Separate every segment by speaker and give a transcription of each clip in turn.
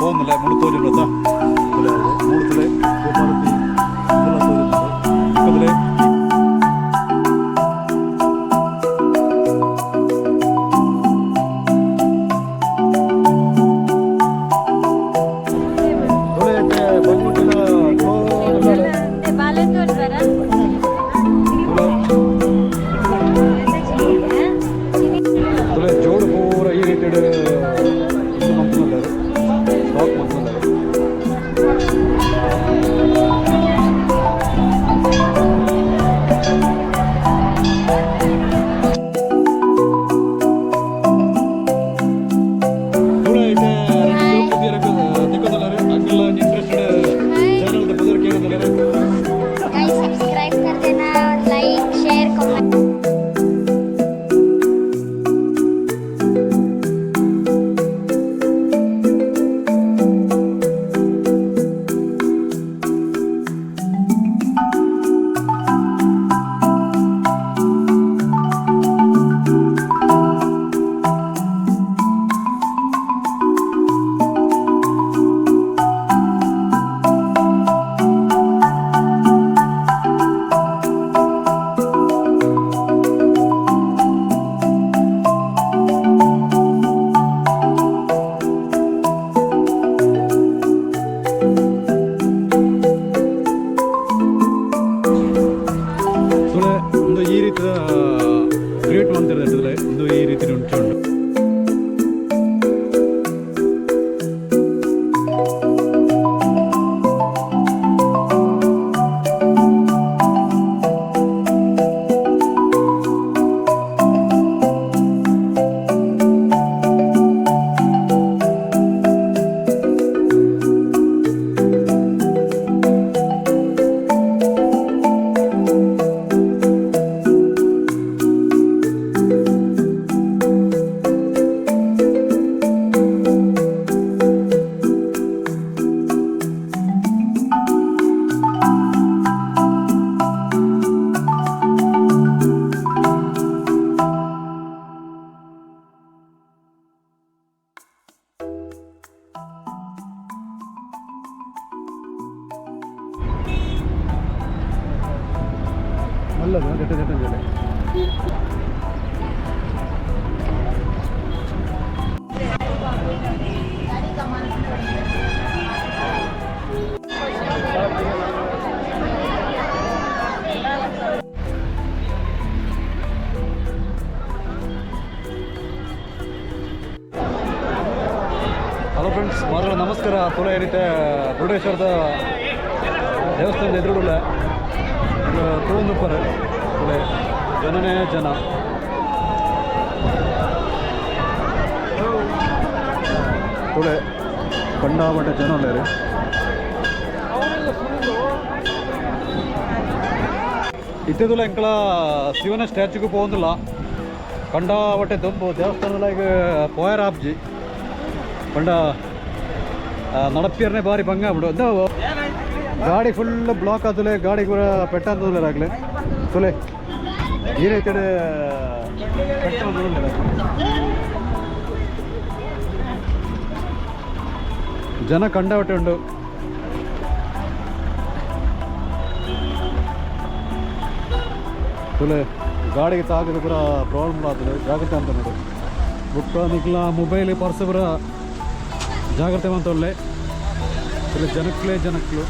Speaker 1: ಪೋಂದುಲೆ ಮುಳು ತೋಜುಂಡತ ತುಲೆ ಮೂಳು ತುಲೆ ಗೋಪಾಲತಿ ತುಲ ತೋಜುಂಡು ತುಲೆ. ತುಲೆ ಬಂಗುಟಿನ ತುಲೆ. ತುಲೆ ಜೋಡು ಪೂರ ಈ ರೀತಿಡ್ ಇದು ಮಂತುಂದುಲ್ಲೆರ್, ಸ್ಟಾಕ್ ಮಂತುಂದುಲ್ಲೆರ್. ತುಳೆ ಐತೆ ರಡ್ಡ್ ಜೋಕುಲು ತಿಕ್ಕೊಂದುಲ್ಲೆರ್. ಅಕುಲ್ಲ ಇಂಟ್ರೆಸ್ಟೆಡ್ ಚಾನಲ್ ದ ಪುದರ್ ಕೇನೊಂದುಲ್ಲೆರ್.
Speaker 2: गाइस, सब्सक्राइब कर देना और लाइक, शेयर, कमेंट.
Speaker 1: ತುಳೆ ಒಂದು ಈ ರೀತಿಯ ಕ್ರಿಯೇಟ್ ಮಾಡ್ತಿರೋದು ತುಲೆ ಒಂದು ಈ ರೀತಿ ಉಂಟು ಉಂಟು. ನಲ್ಲದು ದಟ್ಟ ದಟ್ಟ ಜೊತೆ. ಹಲೋ ಫ್ರೆಂಡ್ಸ್, ಮಾತ್ರ ನಮಸ್ಕಾರ. ತುಲ ಏನಿತ್ತೆ ಮುರುಡೇಶ್ವರದ ದೇವಸ್ಥಾನದ ಎದುರುಡುಲ್ಲ ತೂಂದುಪ್ಪರು. ತುಲೆ ಜನನೇ ಜನ. ತುಳೆ ಕಂಡಾಪಟ್ಟೆ ಜನ ಉಲ್ಲೆರ್. ಇತ್ತೆ ತುಲೆ ಎಂಕಲ ಶಿವನ ಸ್ಟ್ಯಾಚ್ಯೂಗೆ ಪೋವೊಂದುಲ್ಲ. ಕಂಡಾಪಟ್ಟೆ ದೊಂಬು. ದೇವಸ್ಥಾನದ ಈಗ ಪೋಯರ್ ಆಪ್ಜಿ ಪಂಡ ನಡಪಿಯರ್ನೆ ಬಾರಿ ಬಂಗ ಬಿಡು. ಗಾಡಿ ಫುಲ್ ಬ್ಲಾಕ್ ಆತಲೆ, ಗಾಡಿ ಕೂಡ ಪೆಟ್ಟಾತಲ್ಲ ಆಗಲೇ. ತುಲೆ ಈ ರೀತಿ ಪೆಟ್ಟು. ಜನ ಕಂಡಾಪಟ್ಟೆ ಉಂಡು. ತುಲೆ ಗಾಡಿಗೆ ತಾಗದು ಪೂರ ಪ್ರಾಬ್ಲಮ್ ಆತದೆ. ಜಾಗ್ರತೆ ಅಂತ ನೋಡು. ಬುಕ್ಕ ನಿಕ್ಲ ಮೊಬೈಲ್, ಪರ್ಸ್ ಪೂರ ಜಾಗ್ರತೆ ಮಂತೊಲ್ಲೆ. ತುಲೆ ಜನಕ್ಲೇ ಜನಕ್ಲು.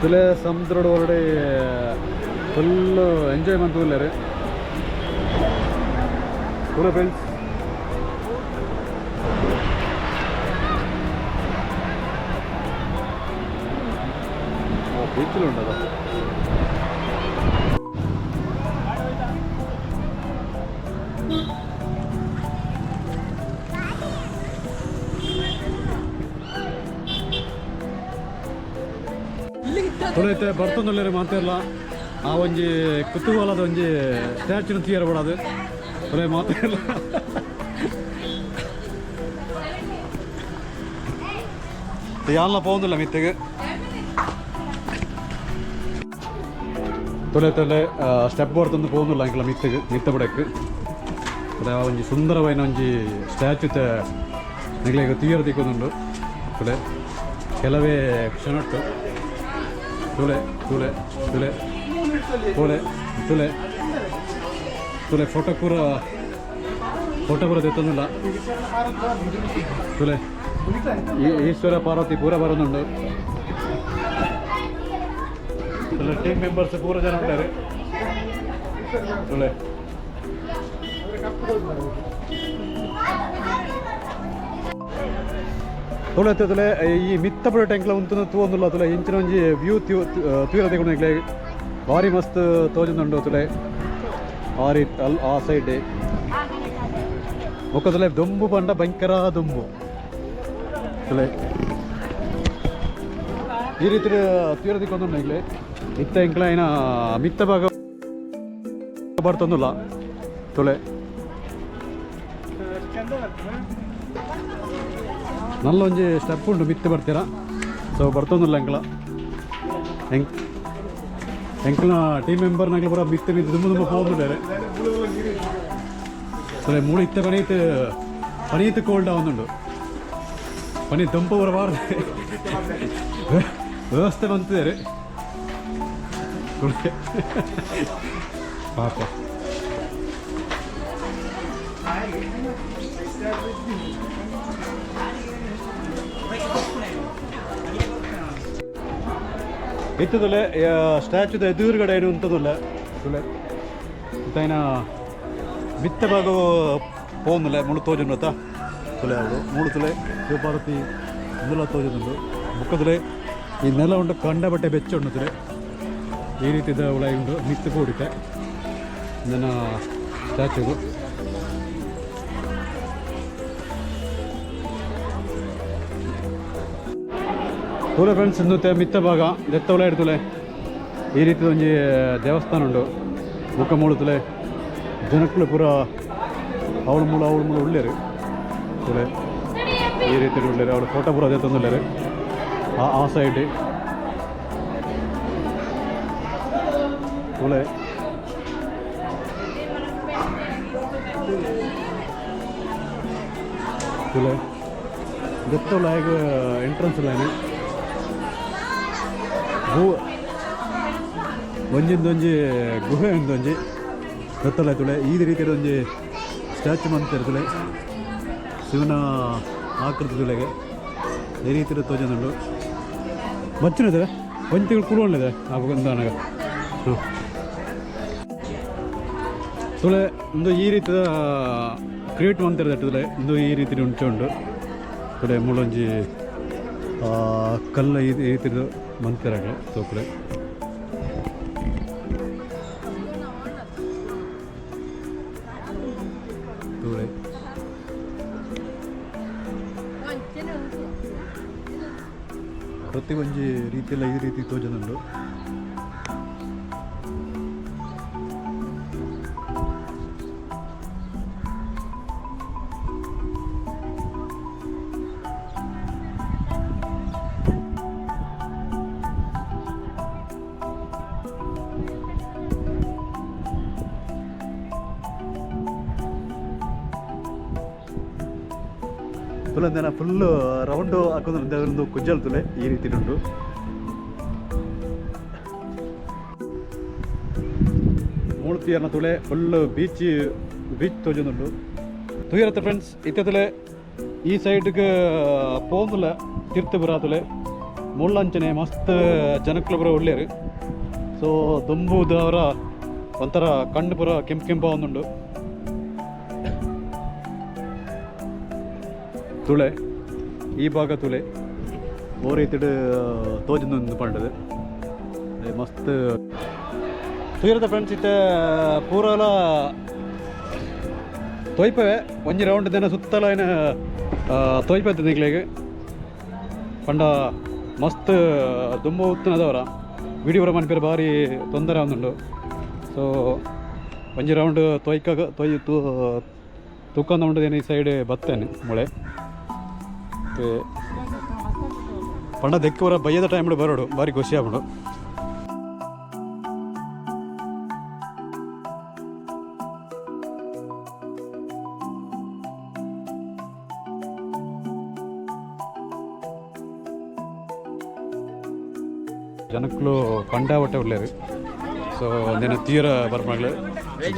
Speaker 1: ತುಲೆ ಸಮುದ್ರದ ಒಳಗಡೆ ಫುಲ್ ಎಂಜಾಯ್ ಮಂತುಲ್ಲೆರ್. ತುಲೆ ಫ್ರೆಂಡ್ಸ್, ಬೀಚಲ್ಲಿ ಉಂಟದ. ತುಳೈತೆ ಬರ್ತೊಂದುಲ್ಲೆರ್ ಮಾತೆರ್ಲ. ಆ ಒಂಜಿ ಕುತೂಹಲದ ಒಂಜಿ ಸ್ಟ್ಯಾಚ್ಯೂನ ತೂಯೆರೆ ಬೋಡಾದ್ ತುಲೆ ಮಾತೆರ್ಲ. ಯಾನ್ಲ ಪೋವೊಂದುಲ್ಲ ಮಿತ್ತಿಗ್. ತುಲೆ ತುಲೆ ಸ್ಟೆಪ್ ಬರ್ತೊಂದು ಪೋವೊಂದುಲ್ಲ ಎಂಕ್ಲ ಮಿತ್ತಿಗ್, ಮಿತ್ತ ಬುಡಕ್. ಒಂಜಿ ಸುಂದರವಾಯಿನ ಒಂಜಿ ಸ್ಟ್ಯಾಚ್ಯೂತ ನಿಗಲೆಗ್ ತೂಯರ ತಿಕ್ಕೊಂದುಂಡು. ತುಲೆ ಕೆಲವೇ ಕ್ಷಣಟ್ಟು ತುಲೆ ತುಲೆ ತುಲೆ ತುಲೆ ತುಲೆ ತುಲೆ ಫೋಟೋ ಪೂರ, ಫೋಟೋ ಪೂರ ದೆತ್ತೊಂದುಲ್ಲ. ತುಲೆ ಈಶ್ವರ ಪಾರ್ವತಿ ಪೂರ ಬರೋದುಂಡು. ತುಲೆ ಟೀಮ್ ಮೆಂಬರ್ಸ್ ಪೂರ ಜನ ಉಂಟಾರೆ ತುಲೆ. ತುಲೆ ತುಲೆ ಈ ಮಿತ್ತಪುರ ಟ್ಯಾಂಕ್ಲ ಉಂತುನ ತೂವೊಂದುಲ್ಲ. ತುಲೆ ಇಂಚಿನ ಒಂಜಿ ವ್ಯೂ ತೂಯರ ತಿಕ್ಕುಂಡು. ಭಾರಿ ಮಸ್ತ್ ತೋಜೊಂದುಂಡು. ತುಲೆ ಆ ರೀತಿ ಅಲ್ ಆ ಸೈಡ್ ಬೊಕ್ಕ ತುಲೆ ದೊಂಬು ಪಂಡ ಭಯಂಕರ ದೊಂಬು. ತುಲೆ ಈ ರೀತಿ ತೂಯರ ತಿಕ್ಕೊಂದುಂಡು ಇಗ್ಲೆ. ಇತ್ತ ಎಂಕ್ಲ ಐನ ಮಿತ್ತ ಭಾಗ ಬರ್ತೊಂದುಲ್ಲ. ತುಲೆ ನಲ್ಲ ಒಂಜಿ ಸ್ಟೆಪ್ ಉಂಟು ಮಿತ್ತ ಬರ್ತೀರಾ. ಸೊ ಬರ್ತೊಂದುಲ್ಲ ಎಂಕ್ಲ. ಎಂಕ್ ಎಂಕ್ಲ ಟೀಮ್ ಮೆಂಬರ್ ನಗ್ಲ ಪೂರ ಮಿತ್ತ ಮಿತ್ತ ದುಂಬು ದುಂಬು ಪೋವೊಂದುಲ್ಲೆರ್. ಸೊ ಮೂಳು ಇತ್ತೆ ಪನೀತ್ ಪನೀತ್ ಕೋಲ್ಡ್ ಆವೊಂದುಂಡು. ಪನಿ ದೊಂಪು ಪೂರ ಬಾರ್ದು ವ್ಯವಸ್ಥೆ ಮಂತಿದ್ದಾರೆ ಪಾಪ. ಇತ್ತದಲ್ಲೇ ಸ್ಟ್ಯಾಚುದ ಎದುರುಗಡೆ ಏನು ಉಂಟದಲ್ಲ. ತುಲೆ ಇತ್ತೈನ ಮಿತ್ತ ಭಾಗ ಪೋಂದುಲ್ಲೆ. ಮುಳು ತೋಜುಂಡು ತುಲೆ. ಅವಳು ಮೂಳು ತುಲೆ ಶಿವಪಾರ್ವತಿ ಇಂದುಲ ತೋಜುಂಡು. ಬುಕ್ಕದುಲೆ ಈ ನೆಲ ಉಂಟು, ಕಂಡ ಬಟ್ಟೆ ಬೆಚ್ಚ ಉಂಡು. ತುಲೆ ಈ ರೀತಿದ ಉಳಾಯಿ ಉಂಡು. ಮಿತ್ತು ಕೂಡಿತೆ ನನ್ನ ಸ್ಟ್ಯಾಚುಗು. ತೂಲೆ ಫ್ರೆಂಡ್ಸ್, ಇಂದು ಮಿತ್ತ ಭಾಗ ದೆತ್ತ ಉಳ ತುಲೆ. ಈ ರೀತಿ ಒಂಜಿ ದೇವಸ್ಥಾನ ಉಂಡು. ಮುಖ ಮೂಳು ತುಲೆ ಜನಕ್ಕಲು ಪೂರ ಅವಳು ಮೂಳು ಅವಳು ಮೂಳು ಉಳ್ಳೇರು. ತುಲೆ ಈ ರೀತಿ ಉಳ್ಳೇರು. ಅವಳು ಫೋಟೋ ಪೂರ ಅದೇ ತಂದುಳ್ಳೇರು. ಆ ಆ ಸೈಡ್ ತುಲೆ ತುಲೆ ದೆತ್ತ ಉಳಾಯಗ್ ಎಂಟ್ರೆನ್ಸ್ ಲೈನ್ ಗು ಒಂಜಿಂದೊಂಜಿ ಗುಹೆ ಒಂದೊಂಜಿ ಗೊತ್ತಲ್ಲ. ತುಳೆ ಈ ರೀತಿಯ ಒಂಜಿ ಸ್ಟ್ಯಾಚು ಮಂತಿರ್. ತುಳೆ ಶಿವನ ಆಕೃತಿ ತುಳೆಗೆ ಈ ರೀತಿ ತೋಜೊಂದುಂಡು. ಬಚ್ಚಿನ ಒಂಜಿ ತಿಂಗಳು ಕುರುವೊಂಡಿದೆ ಆಪಗ. ಹಾಂ ತುಳೆ ಒಂದು ಈ ರೀತಿಯ ಕ್ರಿಯೇಟ್ ಮಂತಿರ್ ತುಳೆ. ಇಂದು ಈ ರೀತಿ ಉಂಟು ತುಳೆ. ಮೂಲೊಂಜಿ ಕಲ್ಲ ಈ ರೀತಿದ ಮಂತಿರಾಗ ತೋಕುಲೆ. ತೂಳೆ ಪ್ರತಿ ಒಂಜಿ ರೀತಿಯಲ್ಲ ಈ ರೀತಿ ತೋಜೊಂದುಂಡು. ಫುಲ್ ಅಂದನ ಫುಲ್ ರೌಂಡ್ ಹಾಕೊಂಡ್ರೆ ಒಂದು ಕುಜ್ಜಲ್. ತುಲೆ ಈ ರೀತಿ ಉಂಟು. ಮೂಳ್ತಿಯರ್ನ ತುಳೆ ಫುಲ್ ಬೀಚ್ ಬೀಚ್ ತೋಜೊಂದುಂಡು ತುಯರತ್ತ ಫ್ರೆಂಡ್ಸ್. ಇತ್ತೆ ತುಲೆ ಈ ಸೈಡ್ಗೆ ಪೋಂದುಲ ತಿರ್ತು ಬರ. ತುಲೆ ಮುಳ್ಳಂಚನೆ ಮಸ್ತ್ ಜನಕ್ಲು ಪೂರ ಉಳ್ಳೇರು. ಸೊ ದೊಂಬುದವರ ಒಂಥರ ಕಣ್ಣು ಪೂರ ಕೆಂಪು ಕೆಂಪು ಒಂದುಂಡು. ತುಳೆ ಈ ಭಾಗ ತುಳೆ ಓ ರೀತಿಡ್ ತೋಜೊಂದು ಪಂಡದು ಮಸ್ತ್ ತುಯರದ ಫ್ರೆಂಡ್ಸ್. ಇತ್ತೆ ಪೂರಲ ತೊಯ್ಪವೆ. ಒಂಜಿ ರೌಂಡ್ ದಿನ ಸುತ್ತಲ ಏನ ತೊಯ್ಪತ್ತೆ ನಿಕ್ಲೆಗ್. ಪಂಡ ಮಸ್ತ್ ದುಂಬು ಉತ್ತನದವರ ವಿಡಿಯೋ ಮನ್ಪೆರೆ ಬಾರಿ ತೊಂದರೆ ಆವೊಂದುಂಡು. ಸೊ ಒಂಜಿ ರೌಂಡ್ ತೊಯ್ಕ ತೊಯ್ ತೂ ತೂಕೊಂದ ಉಂಡು. ಈ ಸೈಡ್ ಬತ್ತೇನೆ ಮೊಳೆ ಪಂಡ ದೆಕ್ಕವರ ಬಯ್ಯದ ಟೈಮ್ ಬರೋಡು, ಭಾರಿ ಖುಷಿ ಆಪುಂಡು. ಜನಕ್ಕಲು ಕಂಡಾವಟ್ಟೆ ಉಳ್ಳೇರು. ಸೊ ನೆನ ತೀರ ಬರ್ಪಣಗ್ಲೆ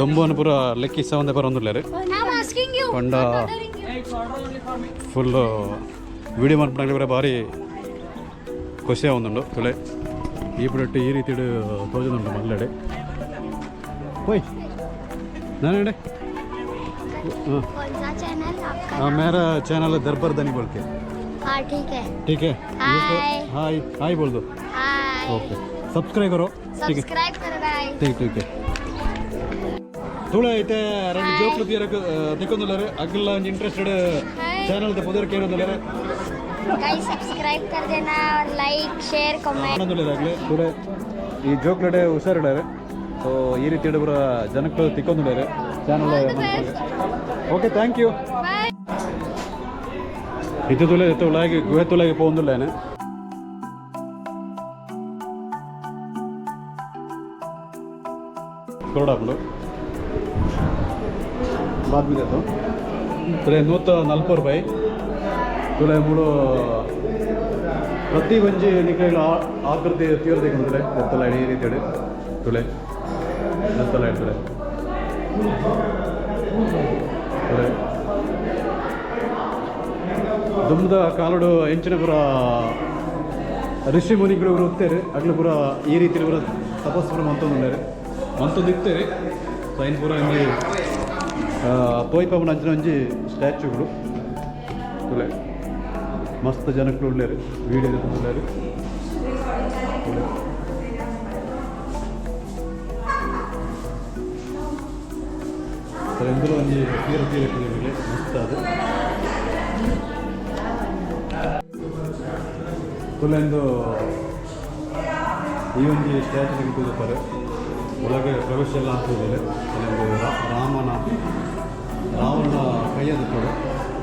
Speaker 1: ದೊಂಬನ ಪೂರ ಲೆಕ್ಕಿಸ ಒಂದೇ ಬರೋಂದುಲ್ಲೇರು.
Speaker 2: I'm asking you.
Speaker 1: ಪಂಡ ಫುಲ್ಲು ವೀಡಿಯೋ ಮನ್ಪಣಗ್ಲೆ ಪೂರ ಭಾರಿ ಖುಷಿ ಆವೊಂದುಂಡು. ತುಳೆ ಈ ಪುಡಟ್ಟು ಈ ರೀತಿಡ್ ತೋಜೊಂದುಂಡು ಮಲ್ಲಡೆ. ಹೋಯ್ ನಾನೇ.
Speaker 2: कौन सा चैनल आपका?
Speaker 1: हाँ, मेरा चैनल है दरबार धनी बोल के।
Speaker 2: हाँ, ठीक है।
Speaker 1: ठीक है।
Speaker 2: हाय।
Speaker 1: हाय हाय बोल दो।
Speaker 2: हाय।
Speaker 1: ओके, सब्सक्राइब करो, ठीक है?
Speaker 2: सब्सक्राइब करो गाइस।
Speaker 1: ठीक ठीक है. ತುಳ ಐತೆ ಎರಡು ಜೋಕ್ಲು ತೀರಕ್ ತಿಕ್ಕೊಂದುಲ್ಲಾರೆ. ಅಗ್ಲ ಒಂಜಿ ಇಂಟ್ರೆಸ್ಟೆಡ್ ಚಾನಲ್ ಪುದರ್ ಕೇಳೊಂದುಲ್ಲಾರೆ.
Speaker 2: गाइस, सब्सक्राइब कर देना और लाइक, शेयर, कमेंट।
Speaker 1: ಆನಂದುಲ್ಲೇರ್ ಆಗ್ಲೆ. ತುಳೆ ಈ ಜೋಕ್ಲಡೆ ಹುಷಾರಿಡಾರೆ. ಸೊ ಈ ರೀತಿ ಪೂರ ಜನಕ್ಕಳು ತಿಕ್ಕೊಂದುಲ್ಲಾರೆ channel. Okay, thank you.
Speaker 2: Bye.
Speaker 1: ಇತ್ತು ತುಲೆ ತುಳಾಗಿ ಗುಹೆ ತುಳಾಗಿ ಪೋಂದುಲ್ಲೇನೆ. ಕೊರಡಾಪುಂಡು बाद में देता हूँ. ತುಲೆ 140 ರೂಪಾಯಿ. ತುಲೆ ಮೂಡು ಪ್ರತಿ ಒಂಜಿ ನಿಕ್ಲೆಗ್ ಆಕೃತಿ ತೀರ ತಿಕ್ಕುಂಡು. ಎತ್ತಲ ಈ ರೀತಿ ತುಳೆ ಎತ್ತಲ ತುಳೆ ತುಳೆ ದುಮ್ದ ಕಾಲುಡು ಎಂಚಿನ ಪೂರ ಋಷಿ ಮುನಿಗಳು ಇವರು ಉತ್ತೇರು. ಅಗ್ಲು ಪೂರ ಈ ರೀತಿ ಪೂರ ತಪಸ್ಸು ಪೂರ ಮಂತೊಂದುಲ್ಲೆರ್, ಮಂತೊಂದು ಇತ್ತೇರು. ಸೊ ಐನ್ ಪೂರ ಒಂಜಿ ತೋಯ್ಪವನ ಅಂಚಿನ ಒಂಜಿ ಸ್ಟ್ಯಾಚ್ಯೂಗಳು. ತುಲೆ ಮಸ್ತ್ ಜನಕ್ಕಲು ಉಲ್ಲೆರ್, ವೀಡಿಯೋ ಉಲ್ಲೆರ್. ತುಲೆ ಇಂದುಲ ಒಂಜಿ ತೀರ ತೀರ ಮಸ್ತ್ ಅದು. ತುಲೆ ಇಂದು ಈ ಒಂಜಿ ಸ್ಟ್ಯಾಚು ತೂದುಪ್ಪರೆ. ಒಳಗೆ ಪ್ರವೇಶ ಎಲ್ಲ ಆಗ್ತದೆ. ಅಲ್ಲೊಂದು ರಾಮನ ರಾವಣನ ಕೈಯನ್ನು ಕೊಡು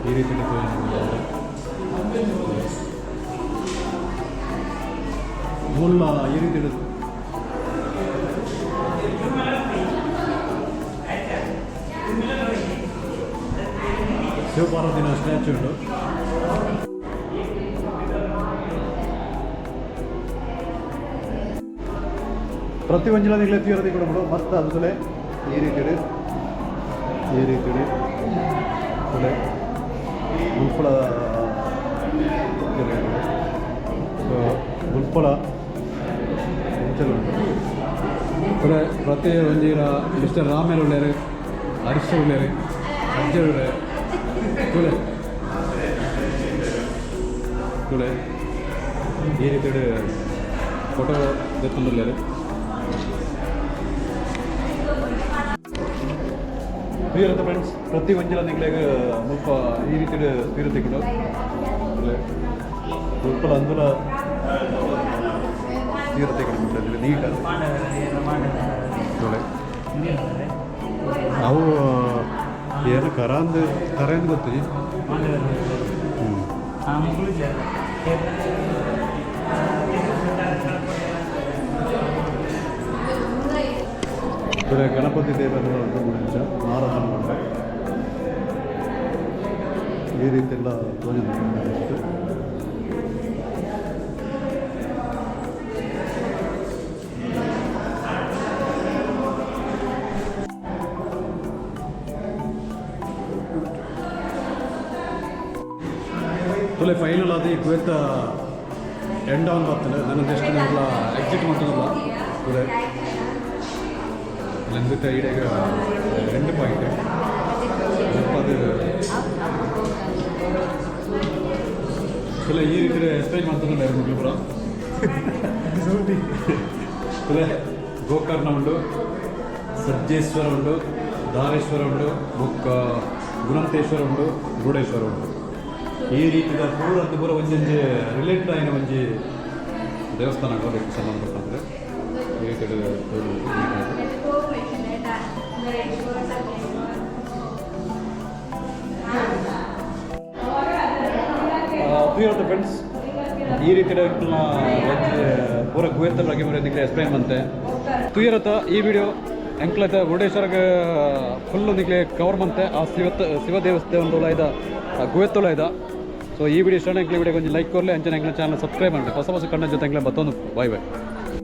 Speaker 1: ಈ ರೀತಿ. ಮುಲ್ಲ ಈ ರೀತಿ ಇಡುತ್ತೆ. ಶಿವಪಾರ್ವತಿನ ಸ್ಟ್ಯಾಚು ಉಂಟು. ಪ್ರತಿ ಒಂಜಿಲ ನಿಗ್ಲೆ ತೀರದಿ ಕೂಡ ಬಿಡು ಮಸ್ತ್ ಅದು. ಈ ರೀತಿ ಈ ರೀತಿ ತುಲೆ ಮುಲ್ಪಳ. ಸೊ ಮುಲ್ಪಳ ಉಂಟು. ತುಲೆ ಪ್ರತಿ ಒಂಜಿರ ಮಿಸ್ಟರ್ ರಾಮೇರ್ ಉಳ್ಳೇರು, ಹರೀಶ್ ಉಳ್ಳೇರು, ಅಜ್ಜರ್ ಉಳ್ಳೇರು. ತುಲೆ ತುಲೆ ಈ ರೀತಿ ಫೋಟೋ ದೆತ್ತೊಂದುಲ್ಲೆರ್. ಪ್ರಿಯರತ ಫ್ರೆಂಡ್ಸ್, ಪ್ರತಿ ಒಂಜಿಲ ನಿಗ್ಲೆಗ್ ಮುಲ್ಪ ಈ ರೀತಿ ತೀರ ತಿಕ್ಕುಂಡು. ಮುಲ್ಪಲ ಅಂದುಲ ತೀರ ತಿಕ್ಕುಂಡು ನೀಟ್. ತುಲೆ ಅವು ಏನು ಕರಾಂದು ಕರೆಂದು ಗೊತ್ತಿಜಿ. ಹ್ಞೂ. ತುಲೆ ಗಣಪತಿ ದೇವರ ಮುಂಚ ನಾರದನ ಮಂಡೆ ಈ ರೀತಿ ಎಲ್ಲ ತೋಜೊಂದು. ತುಲೆ ಫೈನಲ್ ಅದು ಈ ಕುವೆತ್ತ ಎಂಡ್ ಆನ್ ಬರ್ತದೆ. ನನ್ನ ಜಸ್ಟ್ ನಾವೆಲ್ಲ ಎಕ್ಸಿಟ್ ಮಾಡ್ತದಲ್ಲ. ತುಲೆ ಅಲ್ಲಿಂದ ಈಡೇಗ ಎಂಡ್ ಪಾಯಿಂಟ್ ಅದು. ತುಲೆ ಈ ರೀತಿ ಎಕ್ಸ್ಪ್ಲೈನ್ ಮಾಡ್ತದಲ್ಲ ಮಗಳು ಪೂರ. ತುಲೆ ಗೋಕರ್ಣ ಉಂಡು, ಸಜ್ಜೇಶ್ವರ ಉಂಡು, ಧಾರೇಶ್ವರ ಉಂಡು, ಬೊಕ್ಕ ಗುಣಂತೇಶ್ವರ ಉಂಡು, ಗುರುಡೇಶ್ವರ ಉಂಡು. ಈ ರೀತಿದ ಪೂರ ಅಂದ್ ಪೂರ ಒಂಜೊಂಜಿ ರಿಲೇಟೆಡ್ ಆಯಿನ ಒಂಜಿ ದೇವಸ್ಥಾನಗಳು ಸಂಬಂಧಪಟ್ಟಂತೆ ಈ ರೀತಿ. ಪ್ರಿಯ ಫ್ರೆಂಡ್ಸ್, ಈ ರೀತಿ ಒಂಜಿ ಪೂರ ಗುವೆತ್ತ ಬಗ್ಗೆ ಪೂರ ನಿಕ್ಲೆ ಎಕ್ಸ್ಪ್ಲೈನ್ ಮಂತೆ. ತುಯರತ ಈ ವಿಡಿಯೋ ಎಂಕ್ಲತ ಮುರುಡೇಶ್ವರಗ ಫುಲ್ ನಿಕ್ಲೆ ಕವರ್ ಮಂತೆ, ಆ ಶಿವತ್ ಶಿವ ದೇವಸ್ಥಾನದೊಳ ಇದ ಗುವೆತ್ತೊಳ ಇದ. ಸೊ ಈ ವಿಡಿಯೋ ಇಷ್ಟ ಎಂಕ್ಲೆ ವಿಡಿಯೋ ಒಂಜಿ ಲೈಕ್ ಕೊರ್ಲೆ. ಅಂಚನೆ ಎಂಕ್ಲೆ ಚಾನಲ್ ಸಬ್ಸ್ಕ್ರೈಬ್ ಮಾಡಿ. ಹೊಸ ಹೊಸ ಕಂಟೆಂಟ್ ಜೊತೆ ಎಂಕ್ಲೆ ಬತ್ತೊಂದು. Boy boy.